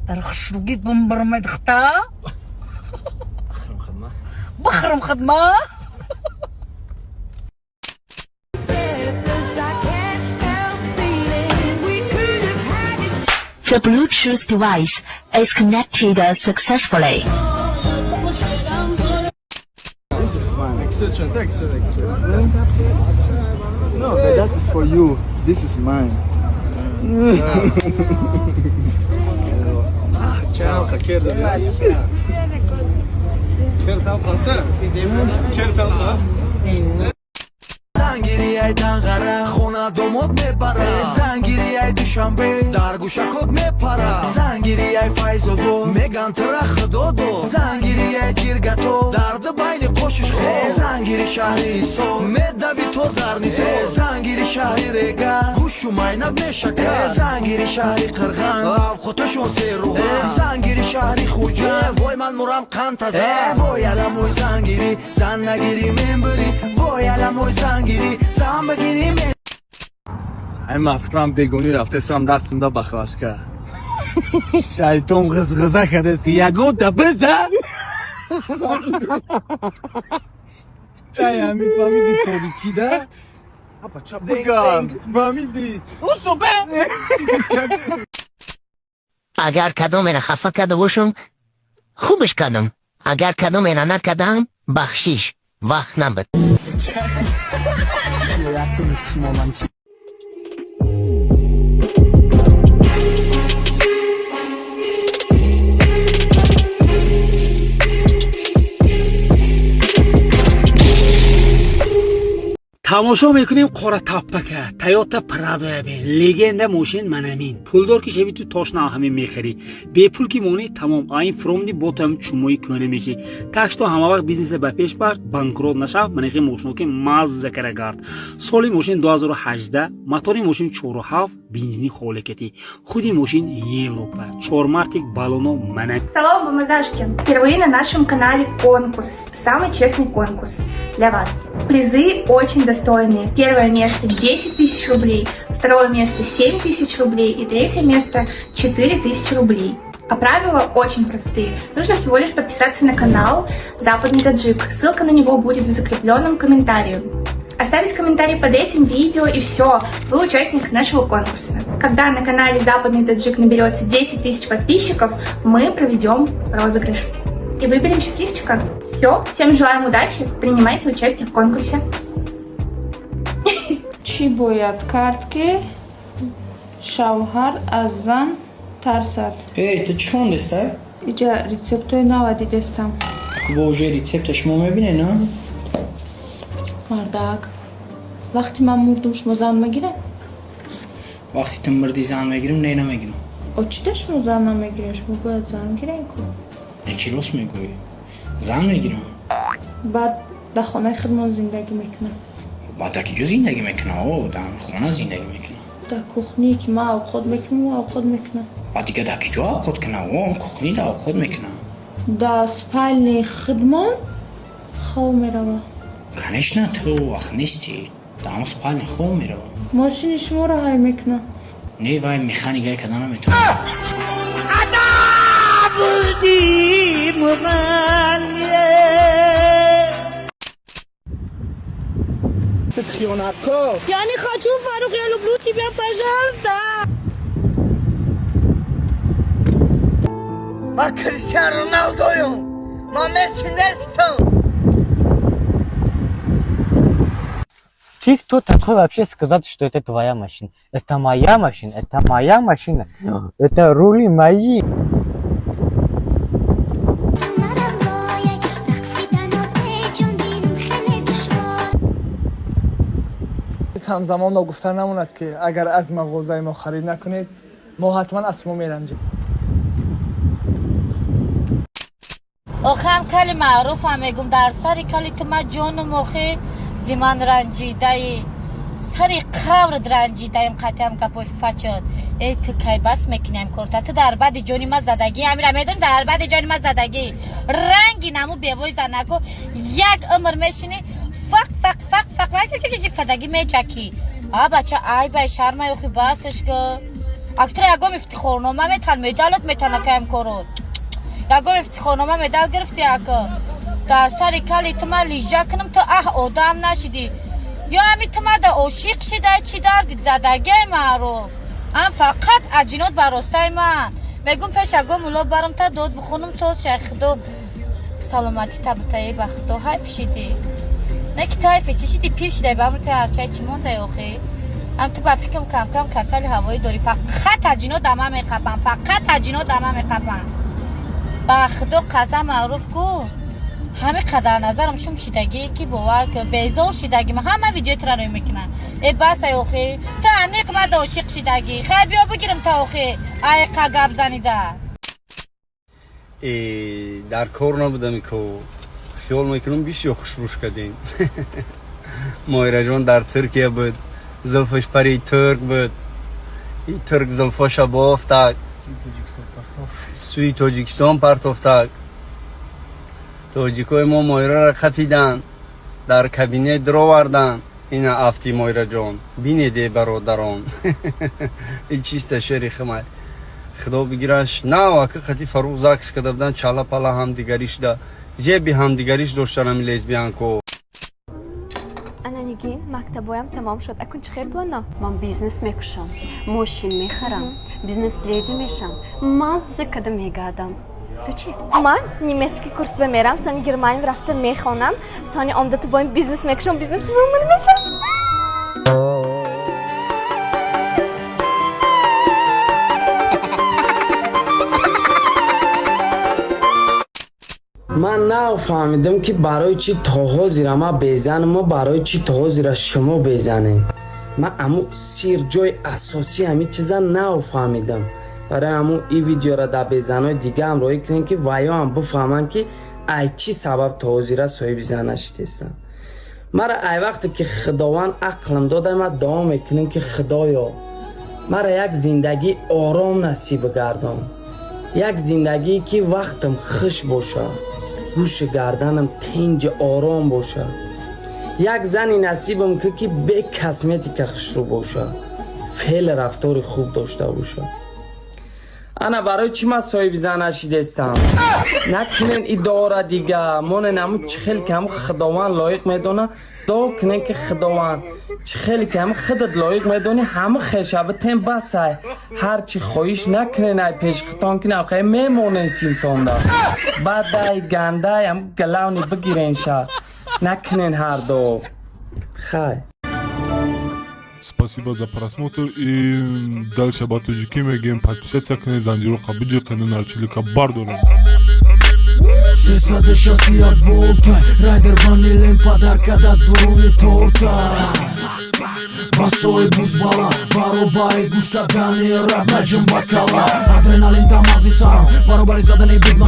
Дар хушругит бумбармай духта. Бихрам хидма. Бихрам хидма. The Bluetooth device is connected successfully. This is mine. Extra, extra, extra. No, but that is for you. This is mine. Ciao, Зангири ай Данғара, хона домод мебара. Зангири ай Душанбе, дар гӯшакот мепара. Зангири ай Файзобод, меган тра худо дод. Зангири ай Ҷиргато, дарди байни қошиш хо. Зангири шаҳри Исо, медави то Зарнисо. Зангири шаҳри Регар, гӯшу майнат мешакар. Зангири шаҳри Қирған, авқоташон серуған. Зангири шаҳри Хуҷанд, вой ман мурам қанд таза. Вой аламой зангири, зан нагирӣ мен бирӣ. Вой аламой зангири, зан бигирӣ мен. Ай Москвам бегонӣ рафтесам, дастам да баклажка. Шайтон ғизғиза кардест, ки ягонта биза. Ай, ҳами фаҳмиди торикида? Бигам, фаҳмиди? Агар кадомеро хафа карда бошам, хубаш кардам. Агар кадомеро накардам, бахшиш. Вақт набуд. Тамошо мекунем Қоратаппака, Тойота Прадо бин, легенда мошин манамин. Пулдор ки шави, ту тошна ҳамин мехарӣ, бепул ки монӣ, тамом, айн фромди ботам чумои кӯна мешӣ. Так что ҳама вақт бизнеса ба пеш бар, банкрот нашав. Манахи мошино ки мазза кара гард. Соли мошин 2018, мотори мошин 47, бензини холекатӣ, худи мошин Европа, чормартик балоно мана. Салом, бамазашки! Впервые на нашем канале конкурс. Самый честный конкурс для вас. Призы очень достойные. Первое место 10 тысяч рублей, второе место 7 тысяч рублей и третье место 4 тысячи рублей. А правила очень простые. Нужно всего лишь подписаться на канал «Западный Таджик». Ссылка на него будет в закрепленном комментарии. Оставить комментарий под этим видео, и все, вы участник нашего конкурса. Когда на канале «Западный Таджик» наберется 10 тысяч подписчиков, мы проведем розыгрыш и выберем счастливчика. Все, всем желаем удачи, принимайте участие в конкурсе. Чӣ бояд кард, ки шавҳар аз зан тарсад? Эй, ту чӣ хондестай? Иҷа рецептҳои нава дидестам. Бо уже рецепта шумо мебинед, на? Мардак, вақте ман мурдум, шумо зан мегиред? Вақте ту мурдӣ, зан мегирам? Не, намегирам. О, чида шумо зан намегиред? Шумо бояд зан гирен ку. Яки рост мегӯӣ, зан мегирам. Баъд дар хонаи худмон зиндагӣ мекунам. Баъд дар ки ҷо зиндагӣ мекунам? О, дар хона зиндагӣ мекунам. Дар кухние, ки ман авқот мекунам, ӯ авқот мекунам. Баъд дига дар ки ҷо авқот кунам? О, кухнида авқот мекунам. Дар спальни худмон хоб мерава. Конечно, ту вақт нестӣ, дар ҳамон спальни хоб меравам. Мошини шуморо ҳай мекунам. Не, вай механикае карда наметавонам. Хиёнаткор. Я не хочу, Фарух, я люблю тебя, пожалуйста. Ман Криштиан Роналдоюм, ман Месси нестам. Ты кто такой вообще сказать, что это твоя машина? Это моя машина, это моя машина. Это рули мои. Ҳамзамон ногуфта намонад, ки агар аз мағозаи мо харид накунед, мо ҳатман аз шумо меранҷем. Охам кали маъруфам мегум, дар сари кали ту ма ҷону мохи зи ман ранҷидаи, сари қабрат ранҷидаем. Қатъиам гапои фачод. Эй, ту кай бас мекунем корта? Ту дар бади ҷони ма задагӣ, ҳамира медонӣ, дар бади ҷони ма задагӣ. Ранги наму бевои занаку як умр мешинӣ, фақ фақ фақ фақ кадагӣ мечакӣ. А бача, ай бай шармай, охи басаш ку. Актра ягом ифтихорнома метан, медалат метан, акаям корот. Ягом ифтихорнома, медал гирифти, ака? Дар сари кали ту ман лижа кунам, ту аҳ одам нашидӣ. Ё ҳами ту мада ошиқ шидай, чӣ дарди задагиай маъруф? Ам фақат аҷинот баростаи ман. Мегум, пеш ягом мулло барам, та дод бихонум, соз шай. Худо саломатӣ табитаи, ба худо ҳайф шидӣ. Не ки ту ҳайфе, чӣ шидӣ, пир шидай, ба амри ту ҳарчай чӣ мондай охи? Ам ту ба фикрам кам-кам касали ҳавоӣ дорӣ. Фақат аҷино дама меқапам, фақат аҷино дама меқапам. Ба худо қасам, маъруф ку, ҳами қадар назарам шум шидагие, ки бовар ки безор шидагӣ. Ҳама видеои тура рӯй мекунанд. Э, басай охи, ту аниқ мада ошиқ шидагӣ. Хай, биё бигирам та охи, айқа гап занида. Дар кор набудам ко, хиёл мекунам бисёр хушрӯш кардем. Моҳираҷон дар Туркия буд, зулфаш пари турк буд, и турк зулфоша бофтак, сӯи Тоҷикистон партофтак. Тоҷикои мо Моҳираро қапиданд, дар кабинет дароварданд. Ина афти Моҳираҷон бинеде, бародарон, и чиста шери химай. Худо бигираш, нав ака қати Фарух ЗАГС карда буданд, чала пала ҳамдигарӣ шуда, зеби ҳамдигариш доштан ами лесбиянко. Ана, Нигин, мактабоям тамом шуд. Акун чӣ хел плано? Ман бизнес мекушам, мошин мехарам, бизнес леди мешам, мазза када мегардам. Ту чӣ? Ман немецкий курс ба мерам, сони Германия рафта мехонам, сони омдату бо ин бизнес мекушам, бизнес вумен мешам. Ман нафаҳмидам, ки барои чӣ то ҳозира ман безанам, барои чӣ то ҳозира шумо безанем. Ман аму сир, ҷои асосии ҳамин чиза нафаҳмидам. Барои ҳамун ин видеоро дар безанои дигаам роҳӣ кунем, ки ваёам бифаҳманд, ки ай чӣ сабаб то ҳозира соҳиби зан нашидестам. Мара ай вақте ки Худованд ақлам дода, ман дуо мекунем, ки Худоё, мара як зиндагии ором насиб гардон, як зиндагие, ки вақтам хуш бошад, гӯши гарданам тинҷи ором бошад, як зани насибам ки бе косметика хушрӯ бошад, феъли рафтори хуб дошта бошад. Ана барои чӣ ман соҳиби зан нашидестам? Накунен идора дига монен, ҳамун чӣ хеле ки ҳамун Худованд лоиқ медона, дуо кунен, ки Худованд чӣ хеле ки ҳамун худат лоиқ медонӣ, ҳамун хешаба тен, басай. Ҳар чӣ хоҳиш накунен, ай пешхитон кунен, хе мемонен симтонда бадай гандай, ҳамун главный бигирен ша, накунен ҳар дуо, хай. Спасибо за просмотр и дальше ба тоҷикӣ мегӯем: подписаться кунед, занҷироқа биҷиқену нарчилика бардорем. 361 волта райдер ванилем падарка да дуруни торта. Басои бузбала баробари гӯш кардани рап наҷум бакала, адреналин дар мағзи сарам баробари задани бигма.